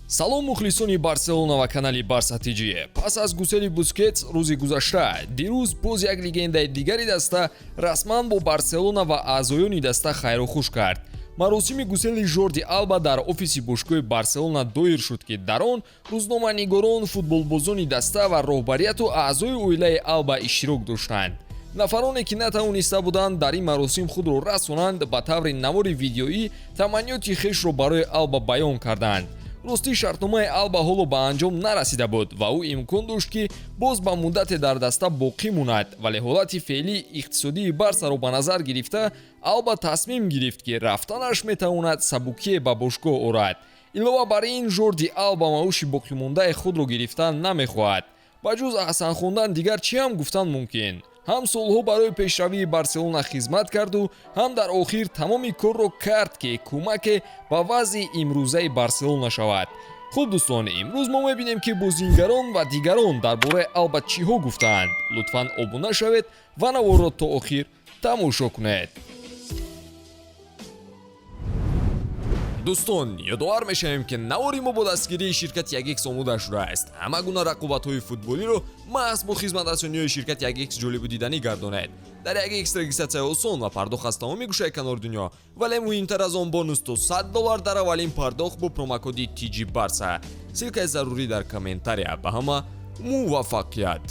Салом, мухлисони Барселона ва канали Барса ТЖ. Пас аз гусели Бускетс рӯзи гузашта, дирӯз боз як легендаи дигари даста расман бо Барселона ва аъзоёни даста хайрухуш кард. Маросими гусели Жорди Алба дар офиси бошгоҳи Барселона доир шуд, ки дар он рӯзноманигорон, футболбозони даста ва роҳбарияту аъзои оилаи Алба иштирок доштанд. Нафароне, ки натавониста буданд дар ин маросим худро расонанд, ба таври навори видеоӣ таманниёти хешро барои Алба баён карданд. Ростӣ, шартномаи Алба ҳоло ба анҷом нарасида буд ва ӯ имкон дошт, ки боз ба муддате дар даста боқӣ монад, вале ҳолати феълии иқтисодии Барсаро ба назар гирифта, Алба тасмим гирифт, ки рафтанаш метавонад сабукие ба бошгоҳ орад. Илова бар ин, Жорди Алба маоши боқимондаи худро гирифтан намехоҳад. Ба ҷуз аҳсан хондан дигар чӣ ҳам гуфтан мумкин? Ҳам солҳо барои пешравии Барселона хизмат карду, ҳам дар охир тамоми корро кард, ки кӯмаке ба вазъи имрӯзаи Барселона шавад. Хуб, дӯстон, имрӯз мо мебинем, ки бозингарон ва дигарон дар бораи Алба чиҳо гуфтаанд. Лутфан обуна шавед ва наворро то охир тамошо кунед. Дӯстон, ёдовар мешавем, ки навори мо бо дастгирии ширкати 1X омода шудааст. Ҳама гуна рақобатҳои футболиро маҳз бо хизматрасониҳои ширкати 1X ҷолибу диданӣ гардонед. Дар 1X регистратсияи осон ва пардохт аз тамоми гӯшаи канори дунё, вале муҳимтар аз он, бонус то 100 доллар дар аввалин пардохт бо промокоди TG Барса. Ссылкаи зарурӣ дар комментария. Ба ҳама муваффақият!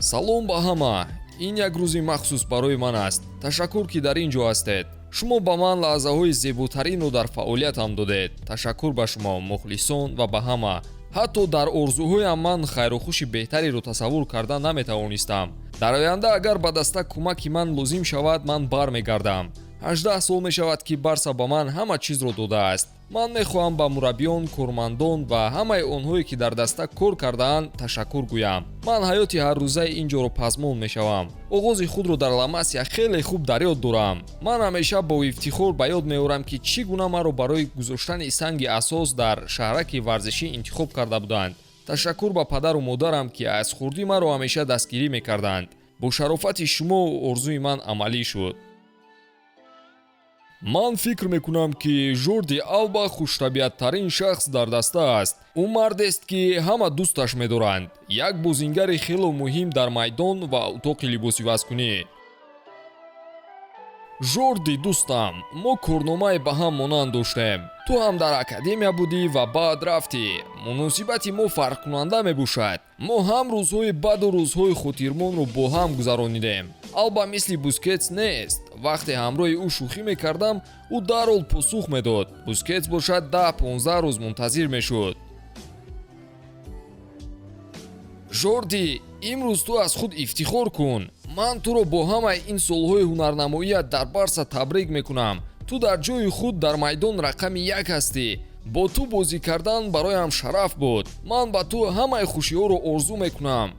Салом ба ҳама! Ин як рӯзи махсус барои ман аст. Ташаккур, ки дар ин ҷо ҳастед. Шумо ба ман лаҳзаҳои зеботаринро дар фаъолиятам додед. Ташаккур ба шумо, мухлисон, ва ба ҳама. Ҳатто дар орзуҳоям ман хайрухуши беҳтареро тасаввур карда наметавонистам. Дар оянда, агар ба даста кӯмаки ман лозим шавад, ман бармегардам. 18 сол мешавад, ки Барса ба ман ҳама чизро додааст. Ман мехоҳам ба мураббиён, кормандон ва ҳамаи онҳое, ки дар даста кор кардаанд, ташаккур гӯям. Ман ҳаёти ҳаррӯзаи ин ҷоро пазмон мешавам. Оғози худро дар Ламасия хеле хуб дар ёд дорам. Ман ҳамеша бо ифтихор ба ёд меорам, ки чӣ гуна маро барои гузоштани санги асос дар шаҳраки варзишӣ интихоб карда буданд. Ташаккур ба падару модарам, ки аз хурдӣ маро ҳамеша дастгирӣ мекарданд. Бо шарофати шумо орзуи ман амалӣ шуд. Ман фикр мекунам, ки Жорди Алба хуштабиаттарин шахс дар даста аст. Ӯ мардест, ки ҳама дӯсташ медоранд, як бозингари хело муҳим дар майдон ва утоқи либосивазкунӣ. Жорди, дӯстам, мо корномаи ба ҳам монанд доштем. Ту ҳам дар академия будӣ ва баъд рафтӣ. Муносибати мо фарқкунанда мебошад. Мо ҳам рӯзҳои баду рӯзҳои хотирмонро бо ҳам гузаронидем. Алба мисли Бускетс нест. Вақте ҳамроҳи ӯ шӯхӣ мекардам, ӯ дарҳол посух медод. Бускетс бошад, 10-15 рӯз мунтазир мешуд. Жорди, имрӯз ту аз худ ифтихор кун. Ман туро бо ҳамаи ин солҳои ҳунарнамоият дар Барса табрик мекунам. Ту дар ҷои худ дар майдон рақами як ҳастӣ. Бо ту бозӣ кардан бароям шараф буд. Ман ба ту ҳамаи хушиҳоро орзу мекунам.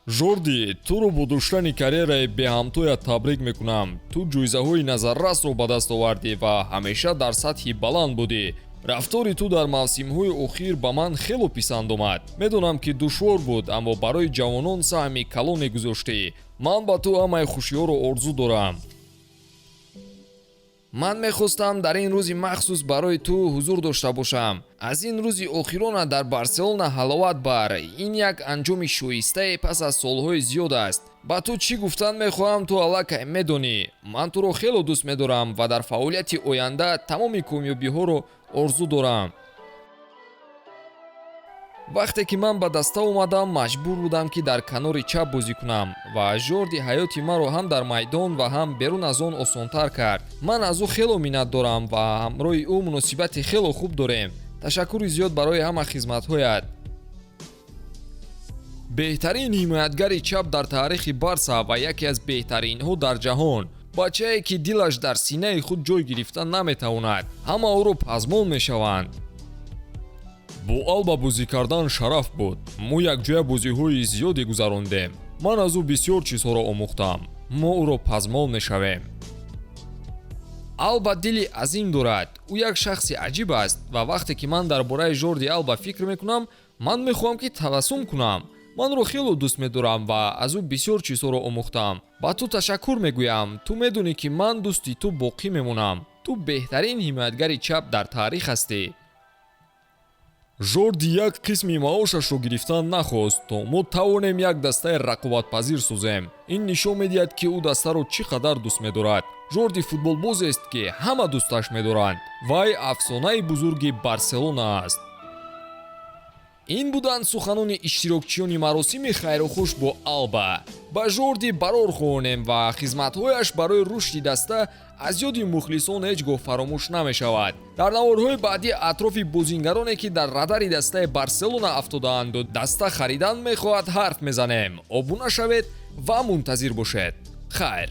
Жорди, туро бо доштани карьераи беҳамтоят табрик мекунам. Ту ҷоизаҳои назаррасро ба даст овардӣ ва ҳамеша дар сатҳи баланд будӣ. Рафтори ту дар мавсимҳои охир ба ман хело писанд омад. Медонам, ки душвор буд, аммо барои ҷавонон саҳми калоне гузоштӣ. Ман ба ту ҳамаи хушиҳоро орзу дорам. Ман мехостам дар ин рӯзи махсус барои ту ҳузур дошта бошам. Аз ин рӯзи охирона дар Барселона ҳаловат бар. Ин як анҷоми шоистае пас аз солҳои зиёд аст. Ба ту чӣ гуфтан мехоҳам, ту аллакай медонӣ. Ман туро хело дӯст медорам ва дар фаъолияти оянда тамоми комёбиҳоро орзу дорам. Вақте ки ман ба даста омадам, маҷбур будам, ки дар канори чап бозӣ кунам, ва Жорди ҳаёти маро ҳам дар майдон ва ҳам берун аз он осонтар кард. Ман аз ӯ хело миннат дорам ва ҳамроҳи ӯ муносибати хело хуб дорем. Ташаккури зиёд барои ҳама хизматҳоят. Беҳтарин ҳимоятгари чап дар таърихи Барса ва яке аз беҳтаринҳо дар ҷаҳон. Бачае, ки дилаш дар синаи худ ҷой гирифта наметавонад. Ҳама ӯро пазмон мешаванд. Бо Алба бозӣ кардан шараф буд. Мо якҷоя бозиҳои зиёде гузарондем. Ман аз ӯ бисёр чизҳоро омӯхтам. Мо ӯро пазмон мешавем. Алба дили азим дорад. Ӯ як шахси аҷиб аст, ва вақте ки ман дар бораи Жорди Алба фикр мекунам, ман мехоҳам, ки табассум кунам. Ман ӯро хело дӯст медорам ва аз ӯ бисёр чизҳоро омӯхтам. Ба ту ташаккур мегӯям. Ту медонӣ, ки ман дӯсти ту боқӣ мемонам. Ту беҳтарин ҳимоятгари чап дар таърих ҳастӣ. Жорди як қисми маошашро гирифтан нахост, то мо тавонем як дастаи рақобатпазир созем. Ин нишон медиҳад, ки ӯ дастаро чӣ қадар дӯст медорад. Жорди футболбозест, ки ҳама дӯсташ медоранд. Вай афсонаи бузурги Барселона аст. Ин буданд суханони иштирокчиёни маросими хайрухуш бо Алба. Ба Жорди барор хоҳонем ва хизматҳояш барои рушди даста аз ёди мухлисон ҳеҷ гоҳ фаромӯш намешавад. Дар наворҳои баъдӣ атрофи бозингароне, ки дар радари дастаи Барселона афтодаанду даста харидан мехоҳад, ҳарф мезанем. Обуна шавед ва мунтазир бошед. Хайр.